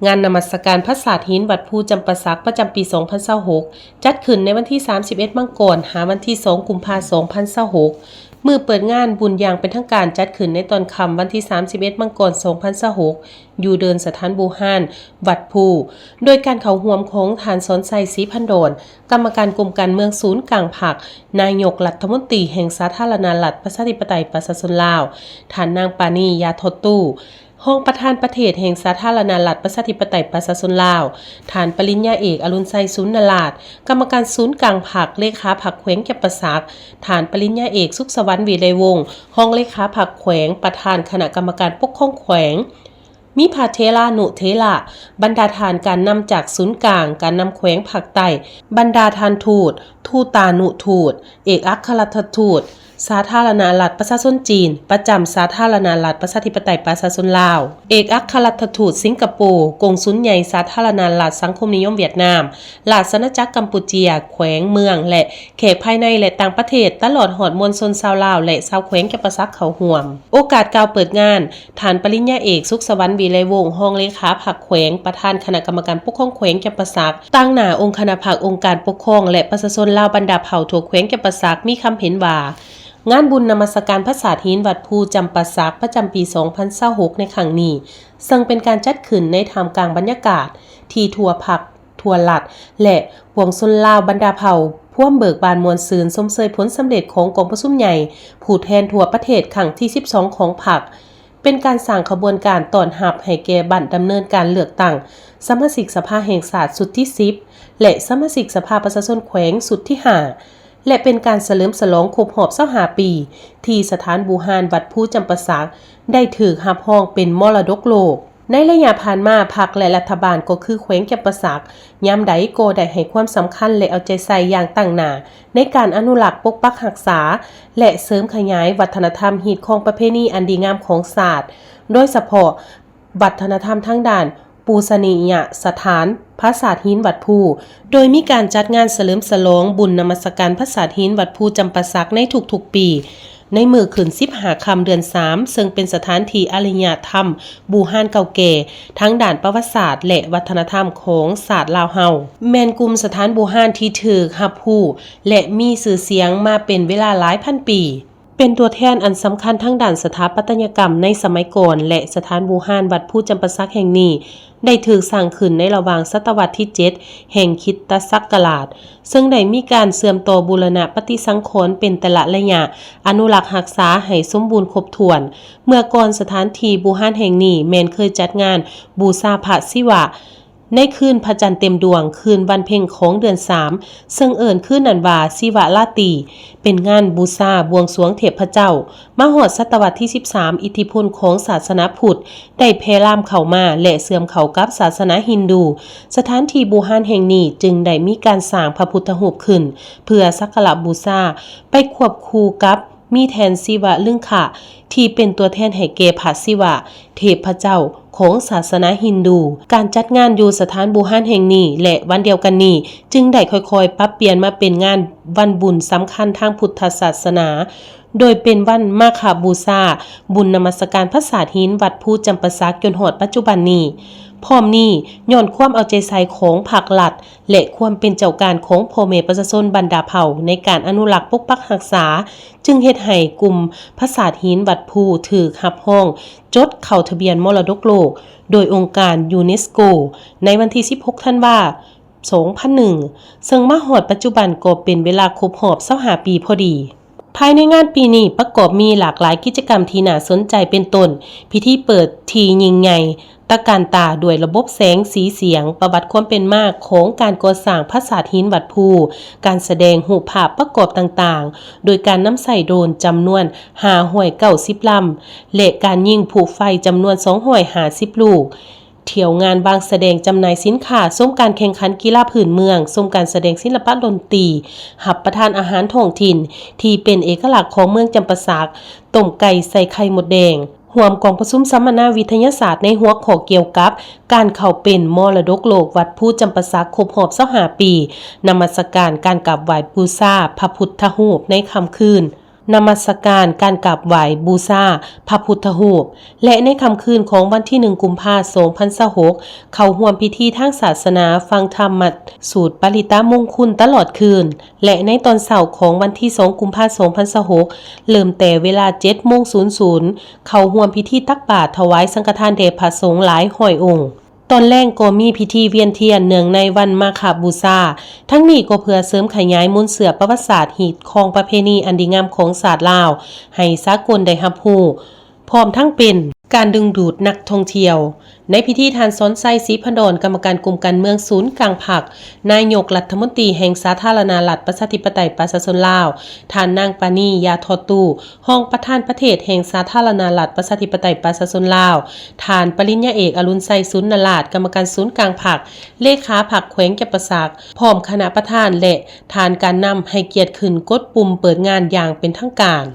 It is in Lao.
ງານນະມັດສະການພະສາດຫີນວັດພູຈຳປາສັກ ປະຈຳປີສອງພັນຊາວຫົກ ຈັດຂຶ້ນໃນວັນທີສາມສິບເອັດ ມັງກອນ ຫາວັນທີສອງ ກຸມພາ ສອງພັນຊາວຫົກ. ມື້ເປີດງານບຸນຢ່າງເປັນທາງການຈັດຂຶ້ນໃນຕອນຄ່ຳວັນທີສາມສິບເອັດ ມັງກອນ ສອງພັນຊາວຫົກ ຢູ່ເດີ່ນສະຖານບູຮານ ວັດພູ ໂດຍການເຂົ້າຮ່ວມຂອງທ່ານ ສອນໄຊ ສີພັນດອນ ກຳມະການກົມການເມືອງສູນກາງພັກ, ນາຍົກລັດຖະມົນຕີແຫ່ງສາທາລະນະລັດ ປະຊາທິປະໄຕ ປະຊາຊົນລາວ, ທ່ານນາງ ປານີ ຢາທອດຕູ້ ຮອງປະທານປະເທດແຫ່ງສາທາລະນະລັດ ປະຊາທິປະໄຕ ປະຊາຊົນລາວ, ທ່ານປະລິນຍາເອກ ອະລຸນໄຊ ສູນນະລາດ ກຳມະການສູນກາງພັກ, ເລຂາພັກແຂວງຈຳປາສັກ, ທ່ານປະລິນຍາເອກ ສຸກສະຫວັນ ວິໄລວົງ ຮອງເລຂາພັກແຂວງ, ປະທານຄະນະກຳມະການປົກຄອງແຂວງ, ມີພະເຖລານຸເຖລະ, ບັນດາທ່ານການນຳຈາກສູນກາງ, ການນຳແຂວງພາກໃຕ້, ບັນດາທ່ານທູດ, ທູຕານຸທູດ, ເອກອັກຄະລັດຖະທູດ ສາທາລະນະລັດປະຊາຊົນຈີນ ປະຈຳສາທາລະນະລັດປະຊາທິປະໄຕປະຊາຊົນລາວ, ເອກອັກຄະລັດຖະທູດສິງກະໂປ, ກົງສຸນໃຫຍ່ສາທາລະນະລັດສັງຄົມນິຍົມຫວຽດນາມ, ລາຊະອານາຈັກກຳປູເຈຍ, ແຂວງ, ເມືອງ ແລະ ແຂກພາຍໃນ ແລະ ຕ່າງປະເທດ, ຕະຫຼອດຮອດມວນຊົນຊາວລາວ ແລະ ຊາວແຂວງຈຳປາສັກເຂົ້າຮ່ວມ. ໂອກາດກ່າວເປີດງານ, ທ່ານປະລິນຍາເອກ ສຸກສະຫວັນ ວິໄລວົງ ຮອງເລຂາພັກແຂວງ, ປະທານຄະນະກຳມະການປົກຄອງແຂວງຈຳປາສັກ, ຕາງໜ້າອົງຄະນະພັກ, ອົງການປົກຄອງ ແລະ ປະຊາຊົນລາວບັນດາເຜົ່າທົ່ວແຂວງຈຳປາສັກ ມີຄຳເຫັນວ່າ ງານບຸນນະມັດສະການພະສາດຫີນວັດພູຈຳປາສັກ ປະຈຳປີສອງພັນຊາວຫົກ ໃນຄັ້ງນີ້ ເຊິ່ງເປັນການຈັດຂຶ້ນໃນທ່າມກາງບັນຍາກາດທີ່ທົ່ວພັກ ທົ່ວລັດ ແລະ ປວງຊົນລາວບັນດາເຜົ່າ ພວມເບີກບານມ່ວນຊື່ນ ຊົມເຊີຍຜົນສຳເລັດຂອງກອງປະຊຸມໃຫຍ່ຜູ້ແທນທົ່ວປະເທດຄັ້ງທີສິບສອງຂອງພັກ, ເປັນການສ້າງຂະບວນການຕ້ອນຮັບໃຫ້ແກ່ບັ້ນດຳເນີນການເລືອກຕັ້ງສະມາຊິກສະພາແຫ່ງຊາດຊຸດທີສິບ ແລະ ສະມາຊິກສະພາປະຊາຊົນແຂວງຊຸດທີຫ້າ ແລະ ເປັນການສະເຫຼີມສະຫຼອງຄົບຮອບຊາວຫ້າປີ ທີ່ສະຖານບູຮານວັດພູຈຳປາສັກ ໄດ້ຖືກຮັບຮອງເປັນມໍລະດົກໂລກ. ໃນໄລຍະຜ່ານມາ, ພັກ ແລະ ລັດຖະບານ ກໍຄືແຂວງຈຳປາສັກ ຍາມໃດກໍໄດ້ໃຫ້ຄວາມສຳຄັນ ແລະ ເອົາໃຈໃສ່ຢ່າງຕັ້ງໜ້າ ໃນການອະນຸລັກ, ປົກປັກຮັກສາ ແລະ ເສີມຂະຫຍາຍວັດທະນະທຳ, ຮີດຄອງປະເພນີອັນດີງາມຂອງຊາດ, ໂດຍສະເພາະວັດທະນະທຳທາງດ້ານປູຊະນີຍະສະຖານ ຜາສາດຫີນວັດພູ, ໂດຍມີການຈັດງານສະເຫຼີມສະຫຼອງບຸນນະມັດສະການຜາສາດຫີນວັດພູຈຳປາສັກໃນທຸກໆປີ ໃນມື້ຂຶ້ນສິບຫ້າຄ່ຳເດືອນສາມ ເຊິ່ງເປັນສະຖານທີ່ອາລິຍະທຳບູຮານເກົ່າແກ່ທາງດ້ານປະຫວັດສາດ ແລະ ວັດທະນະທຳຂອງຊາດລາວເຮົາ, ແມ່ນກຸ່ມສະຖານບູຮານທີ່ຖືກຮັບຮູ້ ແລະ ມີຊື່ສຽງມາເປັນເວລາຫຼາຍພັນປີ, ເປັນຕົວແທນອັນສຳຄັນທາງດ້ານສະຖາປັດຕະຍະກຳໃນສະໄໝກ່ອນ ແລະ ສະຖານບູຮານວັດພູຈຳປາສັກແຫ່ງນີ້ ໄດ້ຖືກສ້າງຂຶ້ນໃນລະຫວ່າງສະຕະວັດທີເຈັດແຫ່ງຄຣິສຕະສັກກະລາດ, ເຊິ່ງໄດ້ມີການເຊື່ອມຕໍ່ບູລະນະປະຕິສັງຂອນເປັນແຕ່ລະໄລຍະ, ອະນຸລັກຮັກສາໃຫ້ສົມບູນຄົບຖ້ວນ. ເມື່ອກ່ອນສະຖານທີ່ບູຮານແຫ່ງນີ້ແມ່ນເຄີຍຈັດງານບູຊາພະສິວະ ໃນຄືນພະຈັນເຕັມດວງ, ຄືນວັນເພັງຂອງເດືອນສາມ, ເຊິ່ງເອີ້ນຄືນນັ້ນວ່າສິວະລາຕີ, ເປັນງານບູຊາບວງສວງເທບພະເຈົ້າ. ມາຮອດສະຕະວັດທີສິບສາມ, ອິດທິພົນຂອງສາສະໜາພຸດໄດ້ແຜ່ລາມເຂົ້າມາ ແລະ ເຊື່ອມເຂົ້າກັບສາສະໜາຮິນດູ. ສະຖານທີ່ບູຮານແຫ່ງນີ້ຈຶ່ງໄດ້ມີການສ້າງພະພຸດທະຮູບຂຶ້ນ ເພື່ອສັກກາລະບູຊາ, ໄປຄວບຄູ່ກັບມີແທ່ນສິວະລຶງຄະ ທີ່ເປັນຕົວແທນໃຫ້ແກ່ພະສິວະ, ເທບພະເຈົ້າຂອງສາສະໜາຮິນດູ. ການຈັດງານຢູ່ສະຖານບູຮານແຫ່ງນີ້ ແລະ ວັນດຽວກັນນີ້ ຈຶ່ງໄດ້ຄ່ອຍໆປັບປ່ຽນມາເປັນງານວັນບຸນສຳຄັນທາງພຸດທະສາສະໜາ, ໂດຍເປັນວັນມາຄະບູຊາ, ບຸນນະມັດສະການຜາສາດຫີນວັດພູຈຳປາສັກ ຈົນຮອດປັດຈຸບັນນີ້. ພ້ອມນີ້, ຍ້ອນຄວາມເອົາໃຈໃສ່ຂອງພາກລັດ ແລະ ຄວາມເປັນເຈົ້າການຂອງພໍ່ແມ່ປະຊາຊົນບັນດາເຜົ່າໃນການອະນຸລັກປົກປັກຮັກສາ, ຈຶ່ງເຮັດໃຫ້ກຸ່ມຜາສາດຫີນວັດພູຖືກຮັບຮອງຈົດເຂົ້າທະບຽນມໍລະດົກໂລກ ໂດຍອົງການຢູເນສໂກ ໃນວັນທີສິບຫົກ ທັນວາ ສອງພັນໜຶ່ງ ເຊິ່ງມາຮອດປັດຈຸບັນກໍເປັນເວລາຄົບຮອບຊາວຫ້າປີພໍດີ. ພາຍໃນງານປີນີ້ປະກອບມີຫຼາກຫຼາຍກິດຈະກຳທີ່ໜ້າສົນໃຈ ເປັນຕົ້ນ ພິທີເປີດທີ່ຍິ່ງໃຫຍ່ ຕະການຕາດ້ວຍລະບົບແສງ, ສີ, ສຽງ, ປະຫວັດຄວາມເປັນມາຂອງການກໍ່ສ້າງຜາສາດຫີນວັດພູ, ການສະແດງຮູບພາບປະກອບຕ່າງໆ ໂດຍການນຳໃຊ້ໂດຣນຈຳນວນຫ້າຮ້ອຍເກົ້າສິບລຳ ແລະ ການຍິງຜຸໄຟຈຳນວນສອງຮ້ອຍຫ້າສິບລູກ. ທ່ຽວງານວາງສະແດງຈຳໜ່າຍສິນຄ້າ, ຊົມການແຂ່ງຂັນກິລາພື້ນເມືອງ, ຊົມການສະແດງສິລະປະດົນຕີ, ຮັບປະທານອາຫານທ້ອງຖິ່ນທີ່ເປັນເອກະລັກຂອງເມືອງຈຳປາສັກ, ຕົ້ມໄກ່ໃສ່ໄຂ່ມົດແດງ. ຮ່ວມກອງປະຊຸມສຳມະນາວິທະຍາສາດໃນຫົວຂໍ້ກ່ຽວກັບການເຂົ້າເປັນມໍລະດົກໂລກວັດພູຈຳປາສັກຄົບຮອບຊາວຫ້າປີ, ນະມັດສະການການກາບໄຫວ້ບູຊາພະພຸດທະຮູບໃນຄ່ຳຄືນ. ນະມັດສະການ ການກາບໄຫວ້ບູຊາພະພຸດທະຮູບ ແລະ ໃນຄ່ຳຄືນຂອງວັນທີໜຶ່ງ ກຸມພາ ສອງພັນຊາວຫົກ ເຂົ້າຮ່ວມພິທີທາງສາສະໜາ ຟັງທຳມະສູດປະລິດຕະມຸງຄຸນຕະຫຼອດຄືນ ແລະ ໃນຕອນເຊົ້າຂອງວັນທີສອງ ກຸມພາ ສອງພັນຊາວຫົກ ເລີ່ມແຕ່ເວລາເຈັດໂມງສູນສູນ ເຂົ້າຮ່ວມພິທີຕັກບາດຖວາຍສັງຄະທານແດ່ພະສົງຫຼາຍຮ້ອຍອົງ. ຕອນແລງກໍມີພິທີວຽນທຽນເນື່ອງໃນວັນມາຄະບູຊາ. ທັງນີ້ກໍເພື່ອເສີມຂະຫຍາຍມູນເຊື້ອປະຫວັດສາດຮີດຄອງປະເພນີອັນດີງາມຂອງຊາດລາວ ໃຫ້ສາກົນໄດ້ຮັບຮູ້, ພ້ອມທັງເປັນການດຶງດູດນັກທ່ອງທ່ຽວ. ໃນພິທີ ທ່ານ ສອນໄຊ ສີພັນດອນ ກຳມະການກົມການເມືອງສູນກາງພັກ, ນາຍົກລັດຖະມົນຕີແຫ່ງສາທາລະນະລັດ ປະຊາທິປະໄຕ ປະຊາຊົນລາວ, ທ່ານ ນາງ ປານີ ຢາທອດຕູ້ ຮອງປະທານປະເທດແຫ່ງສາທາລະນະລັດ ປະຊາທິປະໄຕ ປະຊາຊົນລາວ, ທ່ານ ປະລິນຍາເອກ ອະລຸນໄຊ ສູນນະລາດ ກຳມະການສູນກາງພັກ, ເລຂາພັກແຂວງຈຳປາສັກ ພ້ອມຄະນະປະທານ ແລະ ທ່ານການນຳ ໃຫ້ກຽດຂຶ້ນກົດປຸ່ມເປີດງານຢ່າງເປັນທາງການ.